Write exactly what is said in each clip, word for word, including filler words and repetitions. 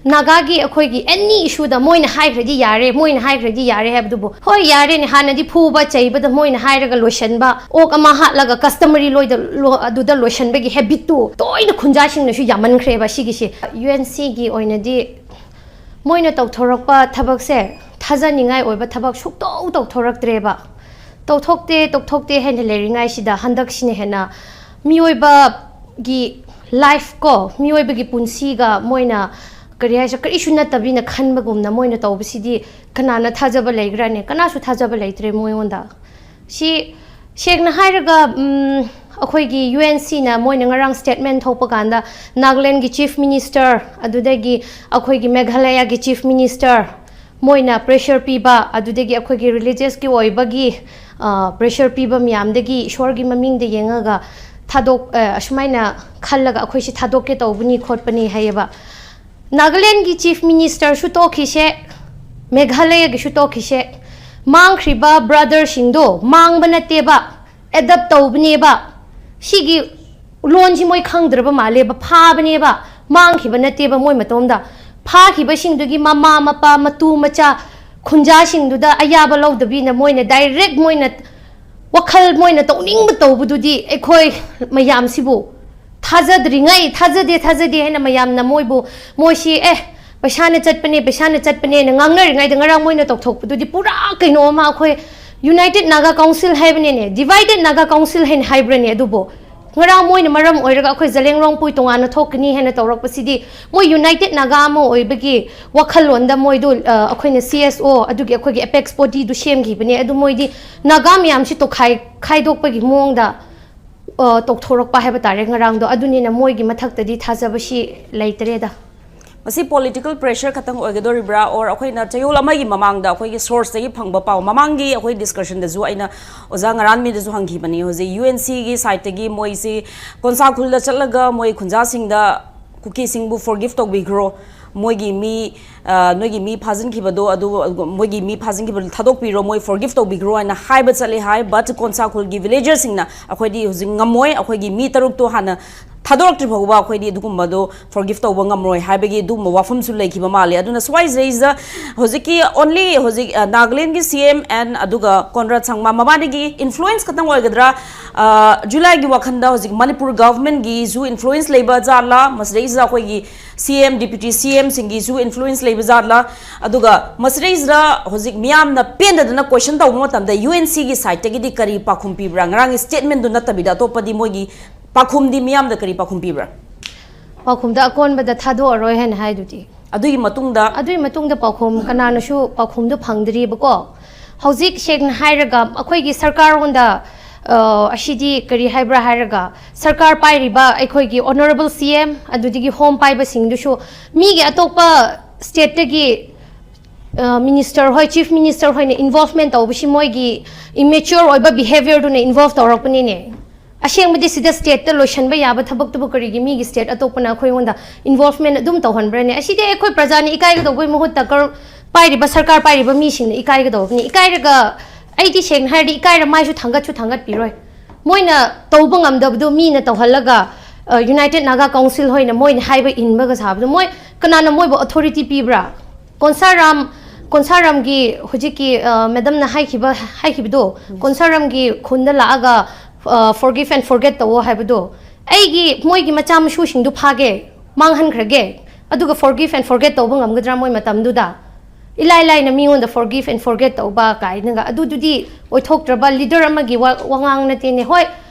ꯅꯥꯒꯥꯒꯤ ꯑꯩꯈꯣꯏꯒꯤ ꯑꯦꯅꯤ ꯏꯁꯨꯗ ꯃꯣꯏꯅ ꯍꯥꯏꯈ꯭ꯔꯗꯤ ꯌꯥꯔꯦ, ꯃꯣꯏꯅ ꯍꯥꯏꯈ꯭ꯔꯗꯤ ꯌꯥꯔꯦ ꯍꯥꯏꯕꯗꯨꯕꯨ, ꯍꯣꯏ, ꯌꯥꯔꯦꯅꯦ, ꯍꯥꯟꯅꯗꯤ ꯐꯨꯕ ꯆꯩꯕꯗ ꯃꯣꯏꯅ ꯍꯥꯏꯔꯒ ꯂꯣꯏꯁꯟꯕ, ꯑꯣꯛ ꯑꯃ ꯍꯥꯠꯂꯒ ꯀꯁꯇꯃꯔꯤ ꯂꯣꯏꯗ ꯂꯣ-, ꯑꯗꯨꯗ ꯂꯣꯏꯁꯟꯕꯒꯤ ꯍꯦꯕꯤꯠꯇꯨ ꯇꯣꯏꯅ ꯈꯨꯟꯖꯥꯁꯤꯡꯅꯁꯨ ꯌꯥꯝꯃꯟꯈ꯭ꯔꯦꯕ ꯁꯤꯒꯤꯁꯤ꯫ ꯌꯨ ꯑꯦꯟ ꯁꯤꯒꯤ ꯑꯣꯏꯅꯗꯤ ꯃꯣꯏꯅ ꯇꯧꯊꯣꯔꯛꯄ ꯊꯕꯛꯁꯦ ꯊꯥꯖꯅꯤꯡꯉꯥꯏ ꯑꯣꯏꯕ ꯊꯕꯛ ꯁꯨꯛꯇꯧ ꯇꯧꯊꯣꯔꯛꯇ꯭ꯔꯦꯕ꯫ ꯇꯧꯊꯣꯛꯇꯦ, ꯇꯧꯊꯣꯛꯇꯦ ꯍꯥꯏꯅ ꯂꯩꯔꯤꯉꯩꯁꯤꯗ ꯍꯟꯗꯛꯁꯤꯅ ꯍꯦꯟꯅ ꯃꯤꯑꯣꯏꯕꯒꯤ ꯂꯥꯏꯐ ꯀꯣ, ꯃꯤꯑꯣꯏꯕꯒꯤ ꯄꯨꯟꯁꯤꯒ ꯃꯣꯏꯅ ꯀꯔꯤ ꯍꯥꯏꯁꯤꯔ, ꯀꯔꯤꯁꯨ ꯅꯠꯇꯕꯤꯅ ꯈꯟꯕꯒꯨꯝꯅ ꯃꯣꯏꯅ ꯇꯧꯕꯁꯤꯗꯤ ꯀꯅꯥꯅ ꯊꯥꯖꯕ ꯂꯩꯒ꯭ꯔꯥꯅꯦ? ꯀꯅꯥꯁꯨ ꯊꯥꯖꯕ ꯂꯩꯇ꯭ꯔꯦ ꯃꯣꯏꯉꯣꯟꯗ꯫ ꯁꯤ ꯁꯦꯡꯅ ꯍꯥꯏꯔꯒ, ꯎꯝ, ꯑꯩꯈꯣꯏꯒꯤ ꯌꯨ ꯑꯦꯟ ꯁꯤꯅ ꯃꯣꯏꯅ ꯉꯔꯥꯡ ꯁ꯭ꯇꯦꯠꯃꯦꯟ ꯊꯣꯛꯄ ꯀꯥꯟꯗ ꯅꯥꯒꯥꯂꯦꯟꯒꯤ ꯆꯤꯐ ꯃꯤꯅꯤꯁꯇꯔ, ꯑꯗꯨꯗꯒꯤ ꯑꯩꯈꯣꯏꯒꯤ ꯃꯦꯘꯥꯂꯌꯥꯒꯤ ꯆꯤꯐ ꯃꯤꯅꯤꯁꯇꯔ, ꯃꯣꯏꯅ ꯄ꯭ꯔꯦꯁꯔ ꯄꯤꯕ, ꯑꯗꯨꯗꯒꯤ ꯑꯩꯈꯣꯏꯒꯤ ꯔꯤꯂꯤꯖꯁꯀꯤ ꯑꯣꯏꯕꯒꯤ, ꯑ, ꯄ꯭ꯔꯦꯁꯔ ꯄꯤꯕ ꯃꯌꯥꯝꯗꯒꯤ ꯏꯁꯣꯔꯒꯤ ꯃꯃꯤꯡꯗ ꯌꯦꯡꯉꯒ ꯊꯥꯗꯣꯛ-, ꯑ, ꯑꯁꯨꯃꯥꯏꯅ ꯈꯜꯂꯒ ꯑꯩꯈꯣꯏꯁꯤ ꯊꯥꯗꯣꯛꯀꯦ ꯇꯧꯕꯅꯤ ꯈꯣꯠꯄꯅꯤ ꯍꯥꯏꯌꯦꯕ꯫ ꯅꯥꯒꯥꯂꯦꯟꯒꯤ ꯆꯤꯐ ꯃꯤꯅꯤꯁꯇꯔꯁꯨ ꯇꯣꯛꯈꯤꯁꯦ, ꯃꯦꯘꯥꯂꯌꯒꯤꯁꯨ ꯇꯣꯛꯈꯤꯁꯦ, ꯃꯥꯡꯈ꯭ꯔꯤꯕ ꯕ꯭ꯔꯗꯔꯁꯤꯡꯗꯣ ꯃꯥꯡꯕ ꯅꯠꯇꯦꯕ, ꯑꯦꯗꯞ ꯇꯧꯕꯅꯦꯕ꯫ ꯁꯤꯒꯤ ꯂꯣꯟꯁꯤ ꯃꯣꯏ ꯈꯪꯗ꯭ꯔꯕ ꯃꯥꯜꯂꯦꯕ, ꯐꯥꯕꯅꯦꯕ, ꯃꯥꯡꯈꯤꯕ ꯅꯠꯇꯦꯕ ꯃꯣꯏ ꯃꯇꯣꯝꯗ꯫ ꯐꯥꯈꯤꯕꯁꯤꯡꯗꯨꯒꯤ ꯃꯃꯥ, ꯃꯄꯥ, ꯃꯇꯨ, ꯃꯆꯥ, ꯈꯨꯟꯖꯥꯁꯤꯡꯗꯨꯗ ꯑꯌꯥꯕ ꯂꯧꯗꯕꯤꯅ ꯃꯣꯏꯅ ꯗꯥꯏꯔꯦꯛ ꯃꯣꯏꯅ ꯋꯥꯈꯜ ꯃꯣꯏꯅ ꯇꯧꯅꯤꯡꯕ ꯇꯧꯕꯗꯨꯗꯤ ꯑꯩꯈꯣꯏ ꯃꯌꯥꯝꯁꯤꯕꯨ ꯊꯥꯖꯗ꯭ꯔꯤꯉꯩ, ꯊꯥꯖꯗꯦ, ꯊꯥꯖꯗꯦ ꯍꯥꯏꯅ ꯃꯌꯥꯝꯅ ꯃꯣꯏꯕꯨ, ꯃꯣꯏꯁꯤ, "ꯑꯦ, ꯄꯩꯁꯥꯅ ꯆꯠꯄꯅꯦ, ꯄꯩꯁꯥꯅ ꯆꯠꯄꯅꯦꯅ" ꯉꯥꯡꯅꯔꯤꯉꯩꯗ ꯉꯔꯥꯡ ꯃꯣꯏꯅ ꯇꯧꯊꯣꯛꯄꯗꯨꯗꯤ ꯄꯨꯔꯥ ꯀꯩꯅꯣ ꯑꯃ, ꯑꯩꯈꯣꯏ ꯌꯨꯅꯥꯏꯇꯦꯠ ꯅꯥꯒꯥ ꯀꯥꯎꯟꯁꯤꯜ ꯍꯥꯏꯕꯅꯦꯅꯦ, ꯗꯤꯚꯥꯏꯗꯦꯠ ꯅꯥꯒꯥ ꯀꯥꯎꯟꯁꯤꯜ ꯍꯥꯏꯅ ꯍꯥꯏꯕ꯭ꯔꯅꯦ ꯑꯗꯨꯕꯨ? ꯉꯔꯥꯡ ꯃꯣꯏꯅ ꯃꯔꯝ ꯑꯣꯏꯔꯒ ꯑꯩꯈꯣꯏ ꯖꯂꯦꯡꯔꯣꯡꯄꯨꯏ ꯇꯣꯉꯥꯟꯅ ꯊꯣꯛꯀꯅꯤ ꯍꯥꯏꯅ ꯇꯧꯔꯛꯄꯁꯤꯗꯤ ꯃꯣꯏ ꯌꯨꯅꯥꯏꯇꯦꯠ ꯅꯥꯒꯥ ꯑꯃ ꯑꯣꯏꯕꯒꯤ ꯋꯥꯈꯜꯂꯣꯟꯗ ꯃꯣꯏꯗꯣ, ꯑ, ꯑꯩꯈꯣꯏꯅ ꯁꯤ ꯑꯦꯁ ꯑꯣ, ꯑꯗꯨꯒꯤ ꯑꯩꯈꯣꯏꯒꯤ ꯑꯦꯄꯦꯛꯁ ꯕꯣꯗꯤꯗꯨ ꯁꯦꯝꯈꯤꯕꯅꯦ꯫ ꯑꯗꯨ ꯃꯣꯏꯗꯤ ꯅꯥꯒꯥ ꯃꯌꯥꯝꯁꯤ ꯇꯣꯈꯥꯏ ꯈꯥꯏꯗꯣꯛꯄꯒꯤ ꯃꯑꯣꯡꯗ, ꯑ, ꯇꯧꯊꯣꯔꯛꯄ ꯍꯥꯏꯕ ꯇꯥꯔꯦ ꯉꯔꯥꯡꯗꯣ꯫ ꯑꯗꯨꯅꯤꯅ ꯃꯣꯏꯒꯤ ꯃꯊꯛꯇꯗꯤ ꯊꯥꯖꯕꯁꯤ ꯂꯩꯇ꯭ꯔꯦꯗ꯫ ꯃꯁꯤ ꯄꯣꯂꯤꯇꯤꯀꯦꯜ ꯄ꯭ꯔꯦꯁꯔ ꯈꯛꯇꯪ ꯑꯣꯏꯒꯗꯧꯔꯤꯕ꯭ꯔꯥ, or ꯑꯩꯈꯣꯏꯅ ꯆꯌꯣꯜ ꯑꯃꯒꯤ ꯃꯃꯥꯡꯗ ꯑꯩꯈꯣꯏꯒꯤ ꯁꯣꯔꯁꯇꯒꯤ ꯐꯪꯕ ꯄꯥꯎ, ꯃꯃꯥꯡꯒꯤ ꯑꯩꯈꯣꯏ ꯗꯤꯁꯀꯁꯟꯗꯁꯨ ꯑꯩꯅ ꯑꯣꯖꯥ ꯉꯔꯥꯟꯃꯤꯗꯁꯨ ꯍꯪꯈꯤꯕꯅꯤ, ꯍꯧꯖꯤꯛ ꯌꯨ ꯑꯦꯟ ꯁꯤꯒꯤ ꯁꯥꯏꯠꯇꯒꯤ ꯃꯣꯏꯁꯤ ꯀꯣꯟꯁꯥꯈꯨꯜꯗ ꯆꯠꯂꯒ ꯃꯣꯏ ꯈꯨꯟꯖꯥꯁꯤꯡꯗ ꯀꯨꯀꯤꯁꯤꯡꯕꯨ ꯐꯣꯔꯒꯤꯐ ꯇꯧꯕꯤꯈ꯭ꯔꯣ, ꯃꯣꯏꯒꯤ ꯃꯤ, ꯑ, ꯅꯣꯏꯒꯤ ꯃꯤ ꯐꯥꯖꯤꯟꯈꯤꯕꯗꯣ, ꯑꯗꯨ ꯃꯣꯏꯒꯤ ꯃꯤ ꯐꯥꯖꯤꯟꯈꯤꯕꯗꯣ ꯊꯥꯗꯣꯛꯄꯤꯔꯣ, ꯃꯣꯏ ꯐꯣꯔꯒꯤꯐ ꯇꯧꯕꯤꯈ꯭ꯔꯣ ꯍꯥꯏꯅ ꯍꯥꯏꯕ ꯆꯠꯂꯦ ꯍꯥꯏ꯫ ꯕꯠ ꯀꯣꯟꯁꯥꯈꯨꯜꯒꯤ ꯚꯤꯂꯦꯖꯔꯁꯤꯡꯅ ꯑꯩꯈꯣꯏꯗꯤ ꯍꯧꯖꯤꯛ ꯉꯝꯃꯣꯏ, ꯑꯩꯈꯣꯏꯒꯤ ꯃꯤ ꯇꯔꯨꯛꯇꯣ ꯍꯥꯟꯅ ꯊꯥꯗꯣꯔꯛꯇ꯭ꯔꯤ ꯐꯥꯎꯕ ꯑꯩꯈꯣꯏꯗꯤ ꯑꯗꯨꯒꯨꯝꯕꯗꯣ ꯐꯣꯔꯒꯤꯐ ꯇꯧꯕ ꯉꯝꯃꯔꯣꯏ ꯍꯥꯏꯕꯒꯤ ꯑꯗꯨꯒꯨꯝꯕ ꯋꯥꯐꯝꯁꯨ ꯂꯩꯈꯤꯕ ꯃꯥꯜꯂꯦ꯫ ꯑꯗꯨꯅ ꯁ꯭ꯋꯥꯏꯁꯤꯗꯩꯁꯤꯗ ꯍꯧꯖꯤꯛꯀꯤ only ꯍꯧꯖꯤꯛ ꯅꯥꯒꯥꯂꯦꯟꯒꯤ ꯁꯤ ꯑꯦꯝ ꯑꯦꯟ ꯑꯗꯨꯒ ꯀꯣꯟꯔꯥꯗ ꯁꯪꯃꯥ ꯃꯕꯥꯅꯤꯒꯤ ꯏꯟꯐ꯭ꯂꯨꯌꯦꯟꯁ ꯈꯛꯇꯪ ꯑꯣꯏꯒꯗ꯭ꯔꯥ? ꯖꯨꯂꯥꯏꯒꯤ ꯋꯥꯈꯟꯗ ꯍꯧꯖꯤꯛ ꯃꯅꯤꯄꯨꯔ ꯒꯚꯔꯟꯃꯦꯟꯒꯤꯁꯨ ꯏꯟꯐ꯭ꯂꯨꯌꯦꯟꯁ ꯂꯩꯕ ꯖꯥꯠꯂꯥ? ꯃꯁꯤꯗꯩꯁꯤꯗ ꯑꯩꯈꯣꯏꯒꯤ ꯁꯤ ꯑꯦꯝ, ꯗꯤꯄ꯭ꯌꯨꯇꯤ ꯁꯤ ꯑꯦꯝꯁꯤꯡꯒꯤꯁꯨ ꯏꯟꯐ꯭ꯂꯨꯌꯦꯟꯁ ꯂꯩꯕ ꯖꯥꯠꯂꯥ? ꯑꯗꯨꯒ ꯃꯁꯤꯗꯩꯁꯤꯗ ꯍꯧꯖꯤꯛ ꯃꯤꯌꯥꯝꯅ ꯄꯦꯟꯗꯗꯅ ꯀꯣꯏꯁꯟ ꯇꯧꯕ ꯃꯇꯝꯗ ꯌꯨ ꯑꯦꯟ ꯁꯤꯒꯤ ꯁꯥꯏꯠꯇꯒꯤꯗꯤ ꯀꯔꯤ ꯄꯥꯎꯈꯨꯝ ꯄꯤꯕ꯭ꯔꯥ? ꯉꯔꯥꯡꯒꯤ ꯁ꯭ꯇꯦꯠꯃꯦꯟꯗꯨ ꯅꯠꯇꯕꯤꯗ ꯑꯇꯣꯞꯄꯗꯤ ꯃꯣꯏꯒꯤ ꯄꯥꯎꯈꯨꯝꯗꯤ ꯃꯤꯌꯥꯝꯗ ꯀꯔꯤ ꯄꯥꯎꯈꯨꯝ ꯄꯤꯕ꯭ꯔꯥ? ꯄꯥꯎꯈꯨꯝꯗ ꯑꯀꯣꯟꯕꯗ ꯊꯥꯗꯣꯛꯑꯔꯣꯏ ꯍꯥꯏꯅ ꯍꯥꯏꯗꯨꯗꯤ꯫ ꯑꯗꯨꯒꯤ ꯃꯇꯨꯡꯗ ꯑꯗꯨꯒꯤ ꯃꯇꯨꯡꯗ ꯄꯥꯎꯈꯨꯝ ꯀꯅꯥꯅꯁꯨ ꯄꯥꯎꯈꯨꯝꯗꯨ ꯐꯪꯗ꯭ꯔꯤꯕꯀꯣ꯫ ꯍꯧꯖꯤꯛ ꯁꯦꯡꯅ ꯍꯥꯏꯔꯒ ꯑꯩꯈꯣꯏꯒꯤ ꯁꯔꯀꯥꯔꯉꯣꯟꯗ ꯑꯁꯤꯗꯤ ꯀꯔꯤ ꯍꯥꯏꯕ꯭ꯔꯥ ꯍꯥꯏꯔꯒ, ꯁꯔꯀꯥꯔ ꯄꯥꯏꯔꯤꯕ ꯑꯩꯈꯣꯏꯒꯤ ꯑꯣꯅꯔꯦꯕꯜ ꯁꯤ ꯑꯦꯝ ꯑꯗꯨꯗꯒꯤ ꯍꯣꯝ ꯄꯥꯏꯕꯁꯤꯡꯗꯨꯁꯨ ꯃꯤꯒꯤ ꯑꯇꯣꯞꯄ ꯁ꯭ꯇꯦꯠꯇꯒꯤ ꯃꯤꯅꯤꯁꯇꯔ ꯍꯣꯏ, ꯆꯤꯐ ꯃꯤꯅꯤꯁꯇꯔ ꯍꯣꯏꯅ ꯏꯟꯚꯣꯜꯚꯃꯦꯟ ꯇꯧꯕꯁꯤ ꯃꯣꯏꯒꯤ ꯏꯃꯦꯆ꯭ꯌꯣꯔ ꯑꯣꯏꯕ ꯕꯤꯍꯦꯕꯤꯌꯔꯗꯨꯅ ꯏꯟꯚꯣꯜꯚ ꯇꯧꯔꯛꯄꯅꯤꯅꯦ꯫ ꯑꯁꯦꯡꯕꯗꯤ ꯁꯤꯗ ꯁ꯭ꯇꯦꯠꯇ ꯂꯣꯏꯁꯤꯟꯕ ꯌꯥꯕ ꯊꯕꯛꯇꯨꯕꯨ ꯀꯔꯤꯒꯤ ꯃꯤꯒꯤ ꯁ꯭ꯇꯦꯠ ꯑꯇꯣꯞꯄꯅ ꯑꯩꯈꯣꯏꯉꯣꯟꯗ ꯏꯟꯚꯣꯜꯚꯃꯦꯟ ꯑꯗꯨꯝ ꯇꯧꯍꯟꯕ꯭ꯔꯅꯦ? ꯑꯁꯤꯗꯤ ꯑꯩꯈꯣꯏ ꯄ꯭ꯔꯖꯥꯅ ꯏꯀꯥꯏꯒꯗꯧꯕꯒꯤ ꯃꯍꯨꯠꯇ ꯀꯔ-, ꯄꯥꯏꯔꯤꯕ ꯁꯔꯀꯥꯔ ꯄꯥꯏꯔꯤꯕ ꯃꯤꯁꯤꯡꯅ ꯏꯀꯥꯏꯒꯗꯧꯕꯅꯤ꯫ ꯏꯀꯥꯏꯔꯒ ꯑꯩꯗꯤ ꯁꯦꯡꯅ ꯍꯥꯏꯔꯗꯤ ꯏꯀꯥꯏꯔ ꯃꯥꯏꯁꯨ ꯊꯥꯡꯒꯠꯁꯨ ꯊꯥꯡꯒꯠꯄꯤꯔꯣꯏ꯫ ꯃꯣꯏꯅ ꯇꯧꯕ ꯉꯝꯗꯕꯗꯣ ꯃꯤꯅ ꯇꯧꯍꯜꯂꯒ ꯌꯨꯅꯥꯏꯇꯦꯗ ꯅꯥꯒꯥ ꯀꯥꯎꯟꯁꯤꯜ ꯍꯣꯏꯅ ꯃꯣꯏꯅ ꯍꯥꯏꯕ ꯏꯟꯕꯒ ꯁꯥꯕꯗꯣ, ꯃꯣꯏ ꯀꯅꯥꯅ ꯃꯣꯏꯕꯨ ꯑꯣꯊꯣꯔꯤꯇꯤ ꯄꯤꯕ꯭ꯔꯥ? ꯀꯣꯟꯁꯥꯔꯥꯝ, ꯀꯣꯟꯁꯥꯔꯥꯝꯒꯤ ꯍꯧꯖꯤꯛꯀꯤ ꯃꯦꯗꯝꯅ ꯍꯥꯏꯈꯤꯕ, ꯍꯥꯏꯈꯤꯕꯗꯣ, ꯀꯣꯟꯁꯥꯔꯥꯝꯒꯤ ꯈꯨꯟꯗ ꯂꯥꯛꯑꯒ ꯐꯣꯔꯒꯤꯐ ꯑꯦꯟ ꯐꯣꯔꯒꯦꯠ ꯇꯧꯋꯣ ꯍꯥꯏꯕꯗꯣ, ꯑꯩꯒꯤ ꯃꯣꯏꯒꯤ ꯃꯆꯥ ꯃꯁꯨꯁꯤꯡꯗꯨ ꯐꯥꯒꯦ, ꯃꯥꯡꯍꯟꯈ꯭ꯔꯒꯦ, ꯑꯗꯨꯒ ꯐꯣꯔꯒꯤꯐ ꯑꯦꯟ ꯐꯣꯔꯒꯦꯠ ꯇꯧꯕ ꯉꯝꯒꯗ꯭ꯔꯥ ꯃꯣꯏ ꯃꯇꯝꯗꯨꯗ? ꯏꯂꯥꯏ ꯂꯥꯏꯅ ꯃꯤꯉꯣꯟꯗ ꯐꯣꯔꯒꯤꯐ ꯑꯦꯟ ꯐꯣꯔꯒꯦꯠ ꯇꯧꯕ ꯀꯥꯏꯅꯒ, ꯑꯗꯨꯗꯨꯗꯤ ꯑꯣꯏꯊꯣꯛꯇ꯭ꯔꯕ ꯂꯤꯗꯔ ꯑꯃꯒꯤ ꯋꯥ-, ꯋꯥꯉꯥꯡ ꯅꯠꯇꯦꯅꯦ꯫ ꯍꯣꯏ,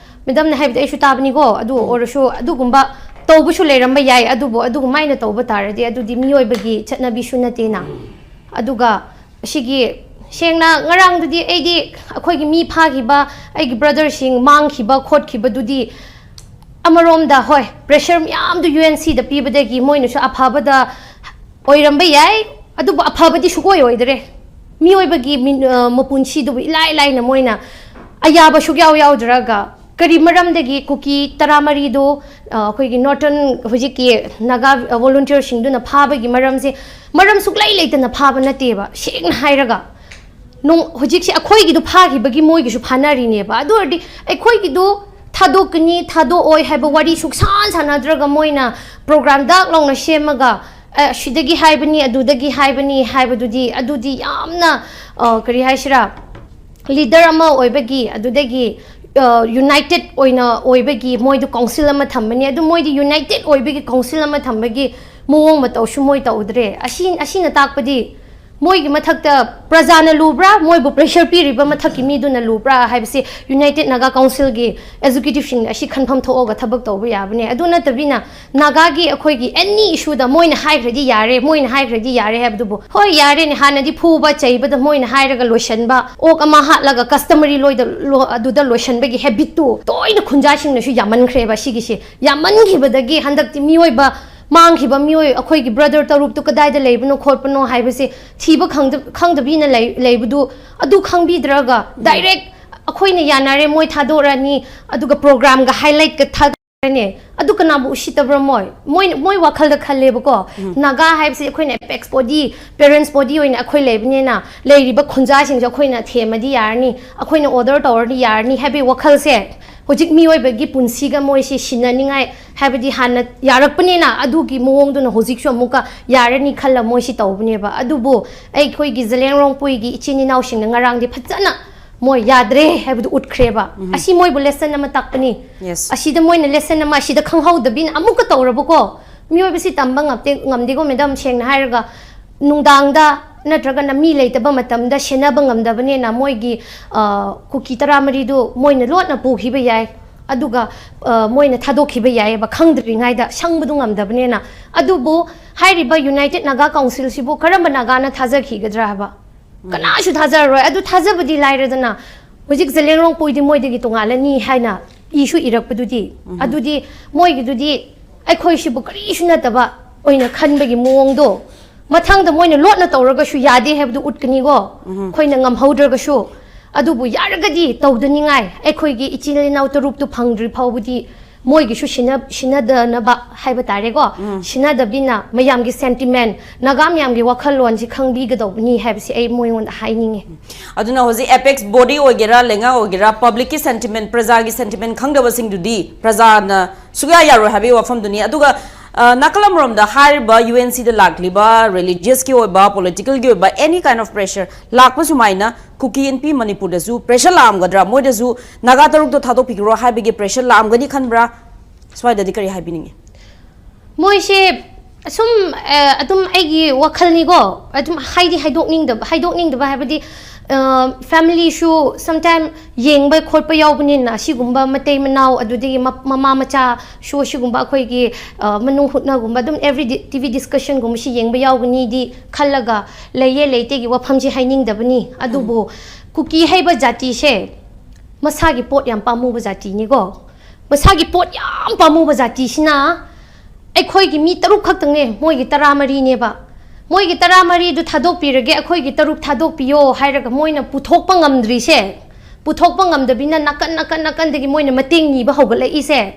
ꯃꯦꯗꯝꯅ ꯍꯥꯏꯕꯗꯤ ꯑꯩꯁꯨ ꯇꯥꯕꯅꯤꯀꯣ, ꯑꯗꯨ ꯑꯣꯏꯔꯁꯨ ꯑꯗꯨꯒꯨꯝꯕ ꯇꯧꯕꯁꯨ ꯂꯩꯔꯝꯕ ꯌꯥꯏ, ꯑꯗꯨꯕꯨ ꯑꯗꯨꯒꯨꯝꯃꯥꯏꯅ ꯇꯧꯕ ꯇꯥꯔꯗꯤ ꯑꯗꯨꯗꯤ ꯃꯤꯑꯣꯏꯕꯒꯤ ꯆꯠꯅꯕꯤꯁꯨ ꯅꯠꯇꯦꯅ꯫ ꯑꯗꯨꯒ ꯑꯁꯤꯒꯤ ꯁꯦꯡꯅ ꯉꯔꯥꯡꯗꯨꯗꯤ ꯑꯩꯗꯤ ꯑꯩꯈꯣꯏꯒꯤ ꯃꯤ ꯐꯥꯈꯤꯕ, ꯑꯩꯒꯤ ꯕ꯭ꯔꯗꯔꯁꯤꯡ ꯃꯥꯡꯈꯤꯕ ꯈꯣꯠꯈꯤꯕꯗꯨꯗꯤ ꯑꯃꯔꯣꯝꯗ ꯍꯣꯏ, ꯄ꯭ꯔꯦꯁꯔ ꯃꯌꯥꯝꯗꯨ ꯌꯨ ꯑꯦꯟ ꯁꯤꯗ ꯄꯤꯕꯗꯒꯤ ꯃꯣꯏꯅꯁꯨ ꯑꯐꯕꯗ ꯑꯣꯏꯔꯝꯕ ꯌꯥꯏ, ꯑꯗꯨꯕꯨ ꯑꯐꯕꯗꯤ ꯁꯨꯛꯑꯣꯏ ꯑꯣꯏꯗꯔꯦ꯫ ꯃꯤꯑꯣꯏꯕꯒꯤ ꯃꯤꯟ-, ꯑ, ꯃꯄꯨꯟꯁꯤꯗꯨꯕꯨ ꯏꯂꯥꯏ ꯂꯥꯏꯅ ꯃꯣꯏꯅ ꯑꯌꯥꯕ ꯁꯨꯛꯌꯥꯎ ꯌꯥꯎꯗ꯭ꯔꯒ, ꯀꯔꯤ ꯃꯔꯝꯗꯒꯤ ꯀꯨꯀꯤ ꯇꯔꯥꯃꯔꯤꯗꯨ, ꯑ, ꯑꯩꯈꯣꯏꯒꯤ ꯅꯣꯔꯇꯔꯟ ꯍꯧꯖꯤꯛꯀꯤ ꯅꯥꯒꯥ, ꯑ, ꯚꯣꯂꯨꯟꯇꯤꯌꯔꯁꯤꯡꯗꯨꯅ ꯐꯥꯕꯒꯤ ꯃꯔꯝꯁꯦ ꯃꯔꯝ ꯁꯨꯛꯂꯩ ꯂꯩꯇꯅ ꯐꯥꯕ ꯅꯠꯇꯦꯕ, ꯁꯦꯡꯅ ꯍꯥꯏꯔꯒ꯫ ꯅꯨꯡ-, ꯍꯧꯖꯤꯛꯁꯦ ꯑꯩꯈꯣꯏꯒꯤꯗꯨ ꯐꯥꯈꯤꯕꯒꯤ ꯃꯣꯏꯒꯤꯁꯨ ꯐꯥꯅꯔꯤꯅꯦꯕ꯫ ꯑꯗꯨ ꯑꯣꯏꯔꯗꯤ ꯑꯩꯈꯣꯏꯒꯤꯗꯨ ꯊꯥꯗꯣꯛꯀꯅꯤ, ꯊꯥꯗꯣꯛꯑꯣꯏ ꯍꯥꯏꯕ ꯋꯥꯔꯤ ꯁꯨꯛꯁꯥꯟ ꯁꯥꯟꯅꯗ꯭ꯔꯒ ꯃꯣꯏꯅ ꯄ꯭ꯔꯣꯒ꯭ꯔꯥꯝ ꯗꯥꯛ ꯂꯥꯎꯅ ꯁꯦꯝꯃꯒ, "ꯑꯦ, ꯑꯁꯤꯗꯒꯤ ꯍꯥꯏꯕꯅꯤ, ꯑꯗꯨꯗꯒꯤ ꯍꯥꯏꯕꯅꯤ" ꯍꯥꯏꯕꯗꯨꯗꯤ, ꯑꯗꯨꯗꯤ ꯌꯥꯝꯅ, ꯑ, ꯀꯔꯤ ꯍꯥꯏꯁꯤꯔꯥ, ꯂꯤꯗꯔ ꯑꯃ ꯑꯣꯏꯕꯒꯤ, ꯑꯗꯨꯗꯒꯤ, ꯑ, ꯌꯨꯅꯥꯏꯇꯦꯠ ꯑꯣꯏꯅ ꯑꯣꯏꯕꯒꯤ ꯃꯣꯏꯗꯨ ꯀꯥꯎꯟꯁꯤꯜ ꯑꯃ ꯊꯝꯕꯅꯤ꯫ ꯑꯗꯨ ꯃꯣꯏꯗꯤ ꯌꯨꯅꯥꯏꯇꯦꯠ ꯑꯣꯏꯕꯒꯤ ꯀꯥꯎꯟꯁꯤꯜ ꯑꯃ ꯊꯝꯕꯒꯤ ꯃꯑꯣꯡ ꯃꯇꯧꯁꯨ ꯃꯣꯏ ꯇꯧꯗ꯭ꯔꯦ꯫ ꯑꯁꯤ, ꯑꯁꯤꯅ ꯇꯥꯛꯄꯗꯤ ꯃꯣꯏꯒꯤ ꯃꯊꯛꯇ ꯄ꯭ꯔꯖꯥꯅ ꯂꯨꯕ꯭ꯔꯥ, ꯃꯣꯏꯕꯨ ꯄ꯭ꯔꯦꯁꯔ ꯄꯤꯔꯤꯕ ꯃꯊꯛꯀꯤ ꯃꯤꯗꯨꯅ ꯂꯨꯕ꯭ꯔꯥ ꯍꯥꯏꯕꯁꯤ ꯌꯨꯅꯥꯏꯇꯦꯠ ꯅꯥꯒꯥ ꯀꯥꯎꯟꯁꯤꯜꯒꯤ ꯑꯦꯛꯖꯤꯀ꯭ꯌꯨꯇꯤꯚꯁꯤꯡ ꯑꯁꯤ ꯈꯟꯐꯝ ꯊꯣꯛꯑꯒ ꯊꯕꯛ ꯇꯧꯕ ꯌꯥꯕꯅꯦ꯫ ꯑꯗꯨ ꯅꯠꯇꯕꯤꯅ ꯅꯥꯒꯥꯒꯤ ꯑꯩꯈꯣꯏꯒꯤ ꯑꯦꯅꯤ ꯏꯁꯨꯗ ꯃꯣꯏꯅ ꯍꯥꯏꯈ꯭ꯔꯗꯤ ꯌꯥꯔꯦ, ꯃꯣꯏꯅ ꯍꯥꯏꯈ꯭ꯔꯗꯤ ꯌꯥꯔꯦ ꯍꯥꯏꯕꯗꯨꯕꯨ, ꯍꯣꯏ, ꯌꯥꯔꯦꯅꯦ, ꯍꯥꯟꯅꯗꯤ ꯐꯨꯕ ꯆꯩꯕꯗ ꯃꯣꯏꯅ ꯍꯥꯏꯔꯒ ꯂꯣꯏꯁꯟꯕ, ꯑꯣꯛ ꯑꯃ ꯍꯥꯠꯂꯒ ꯀꯁꯇꯃꯔꯤ ꯂꯣꯏꯗ ꯂꯣ-, ꯑꯗꯨꯗ ꯂꯣꯏꯁꯟꯕꯒꯤ ꯍꯦꯕꯤꯠꯇꯨ ꯇꯣꯏꯅ ꯈꯨꯟꯖꯥꯁꯤꯡꯅꯁꯨ ꯌꯥꯝꯃꯟꯈ꯭ꯔꯦꯕ꯫ ꯁꯤꯒꯤꯁꯤ ꯌꯥꯝꯃꯟꯈꯤꯕꯗꯒꯤ ꯍꯟꯗꯛꯇꯤ ꯃꯤꯑꯣꯏꯕ ꯃꯥꯡꯈꯤꯕ ꯃꯤꯑꯣꯏ, ꯑꯩꯈꯣꯏꯒꯤ ꯕ꯭ꯔꯗꯔ ꯇꯔꯨꯛꯇꯨ ꯀꯗꯥꯏꯗ ꯂꯩꯕꯅꯣ ꯈꯣꯠꯄꯅꯣ ꯍꯥꯏꯕꯁꯦ ꯊꯤꯕ ꯈꯪꯗ-, ꯈꯪꯗꯕꯤꯅ ꯂꯩ-, ꯂꯩꯕꯗꯨ, ꯑꯗꯨ ꯈꯪꯕꯤꯗ꯭ꯔꯒ ꯗꯥꯏꯔꯦꯛ ꯑꯩꯈꯣꯏꯅ ꯌꯥꯅꯔꯦ, ꯃꯣꯏ ꯊꯥꯗꯣꯛꯔꯅꯤ, ꯑꯗꯨꯒ ꯄ꯭ꯔꯣꯒ꯭ꯔꯥꯝꯒ ꯍꯥꯏꯂꯥꯏꯠꯀ ꯊꯥꯗꯣꯛꯔꯅꯤ꯫ ꯑꯗꯨ ꯀꯅꯥꯕꯨ ꯎꯁꯤꯠꯇꯕ꯭ꯔꯣ? ꯃꯣꯏ, ꯃꯣꯏ, ꯃꯣꯏ ꯋꯥꯈꯜꯗ ꯈꯜꯂꯦꯕꯀꯣ꯫ ꯅꯥꯒꯥ ꯍꯥꯏꯕꯁꯤ ꯑꯩꯈꯣꯏꯅ ꯑꯦꯄꯦꯛꯁ ꯕꯣꯗꯤ, ꯄꯦꯔꯦꯟꯁ ꯕꯣꯗꯤ ꯑꯣꯏꯅ ꯑꯩꯈꯣꯏ ꯂꯩꯕꯅꯤꯅ, ꯂꯩꯔꯤꯕ ꯈꯨꯟꯖꯥꯁꯤꯡꯁꯦ ꯑꯩꯈꯣꯏꯅ ꯊꯦꯝꯃꯗꯤ ꯌꯥꯔꯅꯤ, ꯑꯩꯈꯣꯏꯅ ꯑꯣꯔꯗꯔ ꯇꯧꯔꯗꯤ ꯌꯥꯔꯅꯤ ꯍꯥꯏꯕꯒꯤ ꯋꯥꯈꯜꯁꯦ ꯍꯧꯖꯤꯛ ꯃꯤꯑꯣꯏꯕꯒꯤ ꯄꯨꯟꯁꯤꯒ ꯃꯣꯏꯁꯤ ꯁꯤꯟꯅꯅꯤꯡꯉꯥꯏ ꯍꯥꯏꯕꯗꯤ ꯍꯥꯟꯅ ꯌꯥꯔꯛꯄꯅꯤꯅ, ꯑꯗꯨꯒꯤ ꯃꯑꯣꯡꯗꯨꯅ ꯍꯧꯖꯤꯛꯁꯨ ꯑꯃꯨꯛꯀ ꯌꯥꯔꯅꯤ ꯈꯜꯂ ꯃꯣꯏꯁꯤ ꯇꯧꯕꯅꯦꯕ꯫ ꯑꯗꯨꯕꯨ ꯑꯩꯈꯣꯏꯒꯤ ꯖꯂꯦꯡꯔꯣꯡꯄꯨꯏꯒꯤ ꯏꯆꯤꯟ ꯏꯅꯥꯎꯁꯤꯡꯅ ꯉꯔꯥꯡꯗꯤ ꯐꯖꯅ ꯃꯣꯏ ꯌꯥꯗ꯭ꯔꯦ ꯍꯥꯏꯕꯗꯨ ꯎꯠꯈ꯭ꯔꯦꯕ꯫ ꯑꯁꯤ ꯃꯣꯏꯕꯨ ꯂꯦꯁꯟ ꯑꯃ ꯇꯥꯛꯄꯅꯤ꯫ Yes. ꯑꯁꯤꯗ ꯃꯣꯏꯅ ꯂꯦꯁꯟ ꯑꯃ ꯑꯁꯤꯗ ꯈꯪꯍꯧꯗꯕꯤꯅ ꯑꯃꯨꯛꯀ ꯇꯧꯔꯕꯀꯣ꯫ ꯃꯤꯑꯣꯏꯕꯁꯤ ꯇꯝꯕ ꯉꯝꯗꯦ, ꯉꯝꯗꯦꯀꯣ ꯃꯦꯗꯥꯝ, ꯁꯦꯡꯅ ꯍꯥꯏꯔꯒ ꯅꯨꯡꯗꯥꯡꯗ ꯅꯠꯇ꯭ꯔꯒꯅ ꯃꯤ ꯂꯩꯇꯕ ꯃꯇꯝꯗ ꯁꯦꯟꯅꯕ ꯉꯝꯗꯕꯅꯤꯅ ꯃꯣꯏꯒꯤ, ꯑ, ꯀꯨꯀꯤ ꯇꯔꯥꯃꯔꯤꯗꯨ ꯃꯣꯏꯅ ꯂꯣꯠꯅ ꯄꯨꯈꯤꯕ ꯌꯥꯏ, ꯑꯗꯨꯒ, ꯑ, ꯃꯣꯏꯅ ꯊꯥꯗꯣꯛꯈꯤꯕ ꯌꯥꯏꯑꯕ, ꯈꯪꯗ꯭ꯔꯤꯉꯩꯗ ꯁꯪꯕꯗꯨ ꯉꯝꯗꯕꯅꯤꯅ꯫ ꯑꯗꯨꯕꯨ ꯍꯥꯏꯔꯤꯕ ꯌꯨꯅꯥꯏꯇꯦꯠ ꯅꯥꯒꯥ ꯀꯥꯎꯟꯁꯤꯜꯁꯤꯕꯨ ꯀꯔꯝꯕ ꯅꯥꯒꯥꯅ ꯊꯥꯖꯈꯤꯒꯗ꯭ꯔꯥ ꯍꯥꯏꯕ? ꯀꯅꯥꯁꯨ ꯊꯥꯖꯔꯔꯣꯏ꯫ ꯑꯗꯨ ꯊꯥꯖꯕꯗꯤ ꯂꯥꯏꯔꯗꯅ, ꯍꯧꯖꯤꯛ ꯖꯂꯦꯡꯔꯣꯡꯄꯨꯏꯗꯤ ꯃꯣꯏꯗꯒꯤ ꯇꯣꯉꯥꯜꯂꯅꯤ ꯍꯥꯏꯅ ꯏꯁꯨ ꯏꯔꯛꯄꯗꯨꯗꯤ, ꯑꯗꯨꯗꯤ ꯃꯣꯏꯒꯤꯗꯨꯗꯤ ꯑꯩꯈꯣꯏꯁꯤꯕꯨ ꯀꯔꯤꯁꯨ ꯅꯠꯇꯕ ꯑꯣꯏꯅ ꯈꯟꯕꯒꯤ ꯃꯑꯣꯡꯗꯣ, ꯃꯊꯪꯗ ꯃꯣꯏꯅ ꯂꯣꯠꯅ ꯇꯧꯔꯒꯁꯨ ꯌꯥꯗꯦ ꯍꯥꯏꯕꯗꯨ ꯎꯠꯀꯅꯤꯀꯣ꯫ ꯑꯩꯈꯣꯏꯅ ꯉꯝꯍꯧꯗ꯭ꯔꯒꯁꯨ, ꯑꯗꯨꯕꯨ ꯌꯥꯔꯒꯗꯤ ꯇꯧꯗꯅꯤꯡꯉꯥꯏ, ꯑꯩꯈꯣꯏꯒꯤ ꯏꯆꯤꯜ ꯏꯅꯥꯎ ꯇꯔꯨꯛꯇꯨ ꯐꯪꯗ꯭ꯔꯤ ꯐꯥꯎꯕꯗꯤ ꯃꯣꯏꯒꯤꯁꯨ ꯁꯤꯟꯅ- ꯁꯤꯟꯅꯗꯅꯕ ꯍꯥꯏꯕ ꯇꯥꯔꯦꯀꯣ, ꯁꯤꯟꯅꯗꯕꯅꯤꯅ ꯃꯌꯥꯝꯒꯤ sentiment, ꯅꯥꯒꯥ ꯃꯌꯥꯝꯒꯤ ꯋꯥꯈꯜꯂꯣꯟꯁꯤ ꯈꯪꯕꯤꯒꯗꯧꯕꯅꯤ ꯍꯥꯏꯕꯁꯤ ꯑꯩ ꯃꯣꯏꯉꯣꯟꯗ ꯍꯥꯏꯅꯤꯡꯉꯤ꯫ ꯑꯗꯨꯅ ꯍꯧꯖꯤꯛ apex body ꯑꯣꯏꯒꯦꯔꯥ, ꯂꯩꯉꯥꯛ ꯑꯣꯏꯒꯦꯔꯥ, publicꯀꯤ sentiment, ꯄ꯭ꯔꯖꯥꯒꯤ sentiment ꯈꯪꯗꯕꯁꯤꯡꯗꯨꯗꯤ ꯄ꯭ꯔꯖꯥꯅ ꯁꯨꯛꯌꯥ ꯌꯥꯔꯣꯏ ꯍꯥꯏꯕꯒꯤ ꯋꯥꯐꯝꯗꯨꯅꯤ꯫ ꯑꯗꯨꯒ ꯑ, ꯅꯥꯀꯜ ꯑꯃꯔꯣꯝꯗ ꯍꯥꯏꯔꯤꯕ UNCꯗ ꯂꯥꯛꯂꯤꯕ religiousꯀꯤ ꯑꯣꯏꯕ, politicalꯒꯤ ꯑꯣꯏꯕ any kind of pressure ꯂꯥꯛꯄ ꯁꯨꯃꯥꯏꯅ ꯀꯨꯀꯤ ꯏꯟꯄꯤ ꯃꯅꯤꯄꯨꯔꯗꯁꯨ pressure ꯂꯥꯛꯑꯝꯒꯗ꯭ꯔꯥ? ꯃꯣꯏꯗꯁꯨ ꯅꯥꯒꯥ ꯇꯔꯨꯛꯇꯣ ꯊꯥꯗꯣꯛꯄꯤꯈ꯭ꯔꯣ ꯍꯥꯏꯕꯒꯤ pressure ꯂꯥꯛꯑꯝꯒꯅꯤ ꯈꯟꯕ꯭ꯔꯥ? ꯁ꯭ꯋꯥꯏꯗꯗꯤ ꯀꯔꯤ ꯍꯥꯏꯕꯤꯅꯤꯡꯉꯤ? ꯃꯣꯏꯁꯦ ꯑꯁꯨꯝ ꯑ, ꯑꯗꯨꯝ ꯑꯩꯒꯤ ꯋꯥꯈꯜꯅꯤꯀꯣ, ꯑꯗꯨꯝ ꯍꯥꯏꯗꯤ ꯍꯥꯏꯗꯣꯛꯅꯤꯡꯗꯕ, ꯍꯥꯏꯗꯣꯛꯅꯤꯡꯗꯕ ꯍꯥꯏꯕꯗꯤ familyꯁꯨ sometime ꯌꯦꯡꯕ ꯈꯣꯠꯄ ꯌꯥꯎꯕꯅꯤꯅ, ꯑꯁꯤꯒꯨꯝꯕ ꯃꯇꯩ ꯃꯅꯥꯎ, ꯑꯗꯨꯗꯒꯤ ꯃ- ꯃꯃꯥ ꯃꯆꯥꯁꯨ ꯑꯁꯤꯒꯨꯝꯕ ꯑꯩꯈꯣꯏꯒꯤ ꯑ, ꯃꯅꯨꯡ ꯍꯨꯠꯅꯒꯨꯝꯕ ꯑꯗꯨꯝ every TV discussionꯒꯨꯝꯕꯁꯤ ꯌꯦꯡꯕ ꯌꯥꯎꯒꯅꯤꯗꯤ ꯈꯜꯂꯒ ꯂꯩꯌꯦ, ꯂꯩꯇꯦꯒꯤ ꯋꯥꯐꯝꯁꯤ ꯍꯥꯏꯅꯤꯡꯗꯕꯅꯤ꯫ ꯑꯗꯨꯕꯨ ꯀꯨꯀꯤ ꯍꯥꯏꯕ ꯖꯥꯇꯤꯁꯦ ꯃꯁꯥꯒꯤ ꯄꯣꯠ ꯌꯥꯝ ꯄꯥꯝꯃꯨꯕ ꯖꯥꯇꯤꯅꯤꯀꯣ꯫ ꯃꯁꯥꯒꯤ ꯄꯣꯠ ꯌꯥꯝ ꯄꯥꯝꯃꯨꯕ ꯖꯥꯇꯤꯁꯤꯅ ꯑꯩꯈꯣꯏꯒꯤ ꯃꯤ ꯇꯔꯨꯛ ꯈꯛꯇꯪꯅꯦ, ꯃꯣꯏꯒꯤ ꯇꯔꯥꯃꯔꯤꯅꯦꯕ꯫ ꯃꯣꯏꯒꯤ ꯇꯔꯥꯃꯔꯤꯗꯨ ꯊꯥꯗꯣꯛꯄꯤꯔꯒꯦ, ꯑꯩꯈꯣꯏꯒꯤ ꯇꯔꯨꯛ ꯊꯥꯗꯣꯛꯄꯤꯌꯣ ꯍꯥꯏꯔꯒ ꯃꯣꯏꯅ ꯄꯨꯊꯣꯛꯄ ꯉꯝꯗ꯭ꯔꯤꯁꯦ, ꯄꯨꯊꯣꯛꯄ ꯉꯝꯗꯕꯤꯅ ꯅꯥꯀꯟ ꯅꯥꯀꯟ ꯅꯥꯀꯟꯗꯒꯤ ꯃꯣꯏꯅ ꯃꯇꯦꯡ ꯅꯤꯕ ꯍꯧꯒꯠꯂꯛꯏꯁꯦ,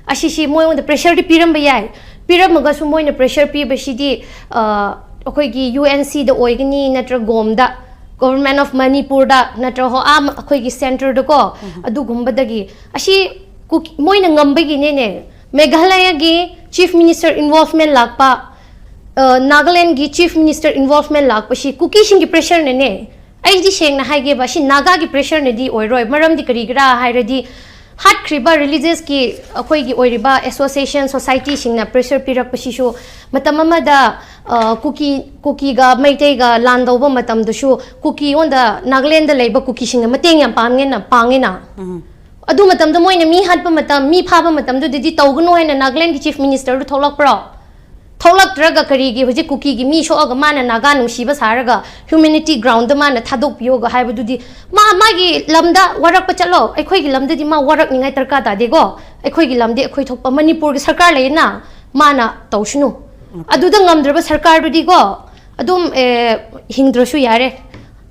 ꯑꯁꯤꯁꯤ ꯃꯣꯏꯉꯣꯟꯗ pressureꯗꯤ ꯄꯤꯔꯝꯕ ꯌꯥꯏ꯫ ꯄꯤꯔꯝꯃꯒꯁꯨ ꯃꯣꯏꯅ pressure ꯄꯤꯕꯁꯤꯗꯤ ꯑ, ꯑꯩꯈꯣꯏꯒꯤ UNCꯗ ꯑꯣꯏꯒꯅꯤ, ꯅꯠꯇ꯭ꯔꯒ ꯒꯣꯝꯗ, Government of Manipurꯗ, ꯅꯠꯇ꯭ꯔꯒ ꯍꯣ- ꯑꯥ ꯑꯩꯈꯣꯏꯒꯤ centreꯗꯀꯣ, ꯑꯗꯨꯒꯨꯝꯕꯗꯒꯤ ꯑꯁꯤ ꯀꯨꯀꯤ- ꯃꯣꯏꯅ ꯉꯝꯕꯒꯤꯅꯦꯅꯦ꯫ ꯃꯦꯘꯥꯂꯌꯒꯤ Chief Minister involvement ꯂꯥꯛꯄ, ꯑ, ꯅꯥꯒꯥꯂꯦꯟꯒꯤ Chief Minister involvement ꯂꯥꯛꯄꯁꯤ ꯀꯨꯀꯤꯁꯤꯡꯒꯤ pressureꯅꯅꯦ꯫ ꯑꯩꯗꯤ ꯁꯦꯡꯅ ꯍꯥꯏꯒꯦꯕ, ꯁꯤ ꯅꯥꯒꯥꯒꯤ pressureꯅꯗꯤ ꯑꯣꯏꯔꯣꯏ꯫ ꯃꯔꯝꯗꯤ ꯀꯔꯤꯒꯤꯔꯥ ꯍꯥꯏꯔꯗꯤ, ꯍꯥꯠꯈ꯭ꯔꯤꯕ religiousꯀꯤ ꯑꯩꯈꯣꯏꯒꯤ ꯑꯣꯏꯔꯤꯕ association, societyꯁꯤꯡꯅ pressure ꯄꯤꯔꯛꯄꯁꯤꯁꯨ ꯃꯇꯝ ꯑꯃꯗ ꯑ, ꯀꯨꯀꯤ ꯀꯨꯀꯤꯒ ꯃꯩꯇꯩꯒ ꯂꯥꯟ ꯇꯧꯕ ꯃꯇꯝꯗꯁꯨ ꯀꯨꯀꯤꯉꯣꯟꯗ ꯅꯥꯒꯥꯂꯦꯟꯗ ꯂꯩꯕ ꯀꯨꯀꯤꯁꯤꯡꯅ ꯃꯇꯦꯡ ꯌꯥꯝ ꯄꯥꯡꯉꯦꯅ ꯄꯥꯡꯉꯦꯅ꯫ ꯑꯗꯨ ꯃꯇꯝꯗ ꯃꯣꯏꯅ ꯃꯤ ꯍꯥꯠꯄ ꯃꯇꯝ, ꯃꯤ ꯐꯥꯕ ꯃꯇꯝꯗꯨꯗꯗꯤ ꯇꯧꯒꯅꯨ ꯍꯥꯏꯅ ꯅꯥꯒꯥꯂꯦꯟꯒꯤ Chief Ministerꯗꯨ ꯊꯣꯛꯂꯛꯄ꯭ꯔꯣ? ꯊꯣꯛꯂꯛꯇ꯭ꯔꯒ ꯀꯔꯤꯒꯤ ꯍꯧꯖꯤꯛ ꯀꯨꯀꯤꯒꯤ ꯃꯤ ꯁꯣꯛꯑꯒ ꯃꯥꯅ ꯅꯥꯒꯥ ꯅꯨꯡꯁꯤꯕ ꯁꯥꯔꯒ humanity groundꯗ ꯃꯥꯅ ꯊꯥꯗꯣꯛꯄꯤꯌꯣꯒ ꯍꯥꯏꯕꯗꯨꯗꯤ, ꯃꯥ ꯃꯥꯒꯤ ꯂꯝꯗ ꯋꯥꯔꯛꯄ ꯆꯠꯂꯣ꯫ ꯑꯩꯈꯣꯏꯒꯤ ꯂꯝꯗꯗꯤ ꯃꯥ ꯋꯥꯔꯛꯅꯤꯡꯉꯥꯏ ꯗꯔꯀꯥꯔ ꯇꯥꯗꯦꯀꯣ꯫ ꯑꯩꯈꯣꯏꯒꯤ ꯂꯝꯗꯤ ꯑꯩꯈꯣꯏ ꯊꯣꯛꯄ, ꯃꯅꯤꯄꯨꯔꯒꯤ ꯁꯔꯀꯥꯔ ꯂꯩꯌꯦꯅ, ꯃꯥꯅ ꯇꯧꯁꯅꯨ꯫ ꯑꯗꯨꯗ ꯉꯝꯗ꯭ꯔꯕ ꯁꯔꯀꯥꯔꯗꯨꯗꯤꯀꯣ, ꯑꯗꯨꯝ ꯑꯦ, ꯍꯤꯡꯗ꯭ꯔꯁꯨ ꯌꯥꯔꯦ꯫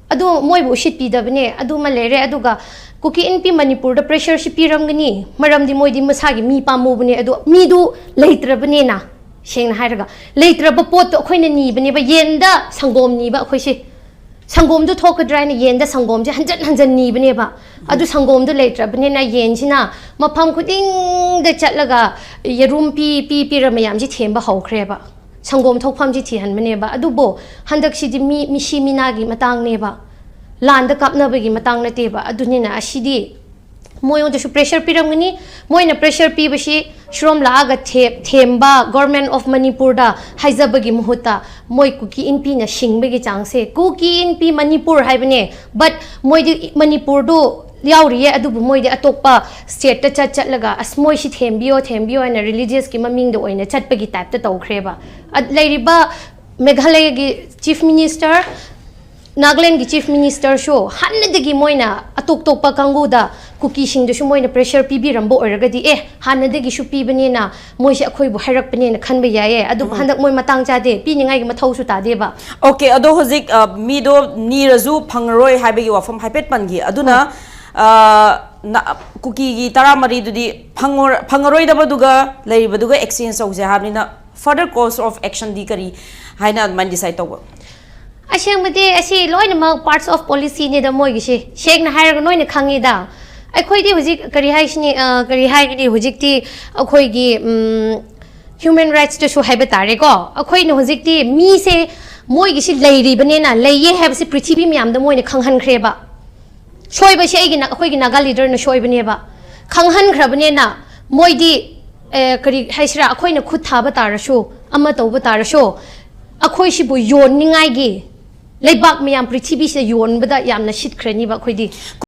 ꯑꯗꯨ ꯃꯣꯏꯕꯨ ꯎꯁꯤꯠꯄꯤꯗꯕꯅꯦ꯫ ꯑꯗꯨꯃ ꯂꯩꯔꯦ꯫ ꯑꯗꯨꯒ ꯀꯨꯀꯤ ꯏꯟꯄꯤ ꯃꯅꯤꯄꯨꯔꯗ ꯄ꯭ꯔꯦꯁꯔꯁꯤ ꯄꯤꯔꯝꯒꯅꯤ, ꯃꯔꯝꯗꯤ ꯃꯣꯏꯗꯤ ꯃꯁꯥꯒꯤ ꯃꯤ ꯄꯥꯝꯃꯨꯕꯅꯦ, ꯑꯗꯣ ꯃꯤꯗꯨ ꯂꯩꯇ꯭ꯔꯕꯅꯤꯅ, ꯁꯦꯡꯅ ꯍꯥꯏꯔꯒ, ꯂꯩꯇ꯭ꯔꯕ ꯄꯣꯠꯇꯣ ꯑꯩꯈꯣꯏꯅ ꯅꯤꯕꯅꯦꯕ, ꯌꯦꯟꯗ ꯁꯪꯒꯣꯝ ꯅꯤꯕ ꯑꯩꯈꯣꯏꯁꯦ꯫ ꯁꯪꯒꯣꯝꯗꯣ ꯊꯣꯛꯀꯗ꯭ꯔꯥ ꯍꯥꯏꯅ ꯌꯦꯟꯗ ꯁꯪꯒꯣꯝꯁꯦ ꯍꯟꯖꯟ ꯍꯟꯖꯟ ꯅꯤꯕꯅꯦꯕ꯫ ꯑꯗꯨ ꯁꯪꯒꯣꯝꯗꯣ ꯂꯩꯇ꯭ꯔꯕꯅꯤꯅ ꯌꯦꯟꯁꯤꯅ ꯃꯐꯝ ꯈꯨꯗꯤꯡꯗ ꯆꯠꯂꯒ ꯌꯦꯔꯨꯝ ꯄꯤ, ꯄꯤ, ꯄꯤꯔ ꯃꯌꯥꯝꯁꯤ ꯊꯦꯝꯕ ꯍꯧꯈ꯭ꯔꯦꯕ꯫ ꯁꯪꯒꯣꯝ ꯊꯣꯛꯐꯝꯁꯤ ꯊꯤꯍꯟꯕꯅꯦꯕ꯫ ꯑꯗꯨꯕꯨ ꯍꯟꯗꯛꯁꯤꯗꯤ ꯃꯤ, ꯃꯤꯁꯤ ꯃꯤꯅꯥꯒꯤ ꯃꯇꯥꯡꯅꯦꯕ꯫ ꯂꯥꯟꯗ ꯀꯥꯞꯅꯕꯒꯤ ꯃꯇꯥꯡ ꯅꯠꯇꯦꯕ꯫ ꯑꯗꯨꯅꯤꯅ ꯑꯁꯤꯗꯤ ꯃꯣꯏꯉꯣꯟꯗꯁꯨ ꯄ꯭ꯔꯦꯁꯔ ꯄꯤꯔꯝꯒꯅꯤ꯫ ꯃꯣꯏꯅ ꯄ꯭ꯔꯦꯁꯔ ꯄꯤꯕꯁꯤ ꯁꯤꯔꯣꯝ ꯂꯥꯛꯑꯒ ꯊꯦ-, ꯊꯦꯝꯕ Government of ꯃꯅꯤꯄꯨꯔꯗ ꯍꯥꯏꯖꯕꯒꯤ ꯃꯍꯨꯠꯇ ꯃꯣꯏ ꯀꯨꯀꯤ ꯏꯟꯄꯤꯅ ꯁꯤꯡꯕꯒꯤ ꯆꯥꯡꯁꯦ, ꯀꯨꯀꯤ ꯏꯟꯄꯤ ꯃꯅꯤꯄꯨꯔ ꯍꯥꯏꯕꯅꯦ, but ꯃꯣꯏꯗꯤ ꯃꯅꯤꯄꯨꯔꯗꯨ ꯌꯥꯎꯔꯤꯌꯦ, ꯑꯗꯨꯕꯨ ꯃꯣꯏꯗꯤ ꯑꯇꯣꯞꯄ stateꯇ ꯆꯠ ꯆꯠꯂꯒ, "ꯑꯁ, ꯃꯣꯏꯁꯤ ꯊꯦꯝꯕꯤꯌꯣ, ꯊꯦꯝꯕꯤꯌꯣ" ꯍꯥꯏꯅ religiousꯀꯤ ꯃꯃꯤꯡꯗ ꯑꯣꯏꯅ ꯆꯠꯄꯒꯤ typeꯇ ꯇꯧꯈ꯭ꯔꯦꯕ꯫ ꯑ-, ꯂꯩꯔꯤꯕ ꯃꯦꯘꯥꯂꯌꯒꯤ Chief Minister, ꯅꯥꯒꯥꯂꯦꯟꯒꯤ Chief Ministerꯁꯨ ꯍꯥꯟꯅꯗꯒꯤ ꯃꯣꯏꯅ ꯑꯇꯣꯞ ꯇꯣꯞꯄ ꯀꯥꯡꯕꯨꯗ, ꯀꯨꯀꯤꯁꯤꯡꯗꯁꯨ ꯃꯣꯏꯅ ꯄ꯭ꯔꯦꯁꯔ ꯄꯤꯕꯤꯔꯝꯕ ꯑꯣꯏꯔꯒꯗꯤ, "ꯑꯦ, ꯍꯥꯟꯅꯗꯒꯤꯁꯨ ꯄꯤꯕꯅꯤꯅ ꯃꯣꯏꯁꯦ ꯑꯩꯈꯣꯏꯕꯨ ꯍꯥꯏꯔꯛꯄꯅꯦꯅ" ꯈꯟꯕ ꯌꯥꯏꯌꯦ꯫ ꯑꯗꯨꯕꯨ ꯎꯝ꯫ ꯍꯟꯗꯛ ꯃꯣꯏ ꯃꯇꯥꯡ ꯆꯥꯗꯦ, ꯄꯤꯅꯤꯡꯉꯥꯏꯒꯤ ꯃꯊꯧꯁꯨ ꯇꯥꯗꯦꯕ꯫ OK, ꯑꯗꯣ ꯍꯧꯖꯤꯛ, ꯑ, ꯃꯤꯗꯣ ꯅꯤꯔꯁꯨ ꯐꯪꯉꯔꯣꯏ ꯍꯥꯏꯕꯒꯤ ꯋꯥꯐꯝ ꯍꯥꯏꯐꯦꯠ ꯄꯟꯈꯤ꯫ ꯑꯗꯨꯅ, ꯍꯣꯏ꯫ ꯑ, ꯅ-, ꯀꯨꯀꯤꯒꯤ ꯇꯔꯥꯃꯔꯤꯗꯨꯗꯤ ꯐꯪꯉꯣ-, ꯐꯪꯉꯔꯣꯏꯗꯕꯗꯨꯒ ꯂꯩꯔꯤꯕꯗꯨꯒ exchange ꯇꯧꯁꯦ ꯍꯥꯏꯕꯅꯤꯅ, further course of actionꯗꯤ ꯀꯔꯤ ꯍꯥꯏꯅ ꯑꯗꯨꯃꯥꯏꯅ decide ꯇꯧꯕ? ꯑꯁꯦꯡꯕꯗꯤ ꯑꯁꯤ ꯂꯣꯏꯅꯃꯛ parts of policyꯅꯤꯗ ꯃꯣꯏꯒꯤꯁꯤ꯫ ꯁꯦꯡꯅ ꯍꯥꯏꯔꯒ ꯅꯣꯏꯅ ꯈꯪꯉꯤꯗ꯫ ꯑꯩꯈꯣꯏꯗꯤ ꯍꯧꯖꯤꯛ ꯀꯔꯤ ꯍꯥꯏꯁꯤꯅꯤ, ꯑ, ꯀꯔꯤ ꯍꯥꯏꯒꯅꯤ, ꯍꯧꯖꯤꯛꯇꯤ ꯑꯩꯈꯣꯏꯒꯤ, ꯎꯝ, human rightsꯇꯁꯨ ꯍꯥꯏꯕ ꯇꯥꯔꯦꯀꯣ꯫ ꯑꯩꯈꯣꯏꯅ ꯍꯧꯖꯤꯛꯇꯤ ꯃꯤꯁꯦ ꯃꯣꯏꯒꯤꯁꯤ ꯂꯩꯔꯤꯕꯅꯤꯅ, ꯂꯩꯌꯦ ꯍꯥꯏꯕꯁꯤ ꯄ꯭ꯔꯤꯊꯤꯕꯤ ꯃꯌꯥꯝꯗ ꯃꯣꯏꯅ ꯈꯪꯍꯟꯈ꯭ꯔꯦꯕ꯫ ꯁꯣꯏꯕꯁꯦ ꯑꯩꯒꯤ ꯅ-, ꯑꯩꯈꯣꯏꯒꯤ ꯅꯥꯒꯥ leaderꯅ ꯁꯣꯏꯕꯅꯦꯕ꯫ ꯈꯪꯍꯟꯈ꯭ꯔꯕꯅꯤꯅ ꯃꯣꯏꯗꯤ, ꯑꯦ, ꯀꯔꯤ ꯍꯥꯏꯁꯤꯔꯥ, ꯑꯩꯈꯣꯏꯅ ꯈꯨꯠ ꯊꯥꯕ ꯇꯥꯔꯁꯨ, ꯑꯃ ꯇꯧꯕ ꯇꯥꯔꯁꯨ, ꯑꯩꯈꯣꯏꯁꯤꯕꯨ ꯌꯣꯟꯅꯤꯡꯉꯥꯏꯒꯤ ꯂꯩꯕꯥꯛ ꯃꯌꯥꯝ ꯄ꯭ꯔꯤꯊꯤꯕꯤꯁꯤꯗ ꯌꯣꯟꯕꯗ ꯌꯥꯝꯅ ꯁꯤꯠꯈ꯭ꯔꯅꯤꯕ ꯑꯩꯈꯣꯏꯗꯤ꯫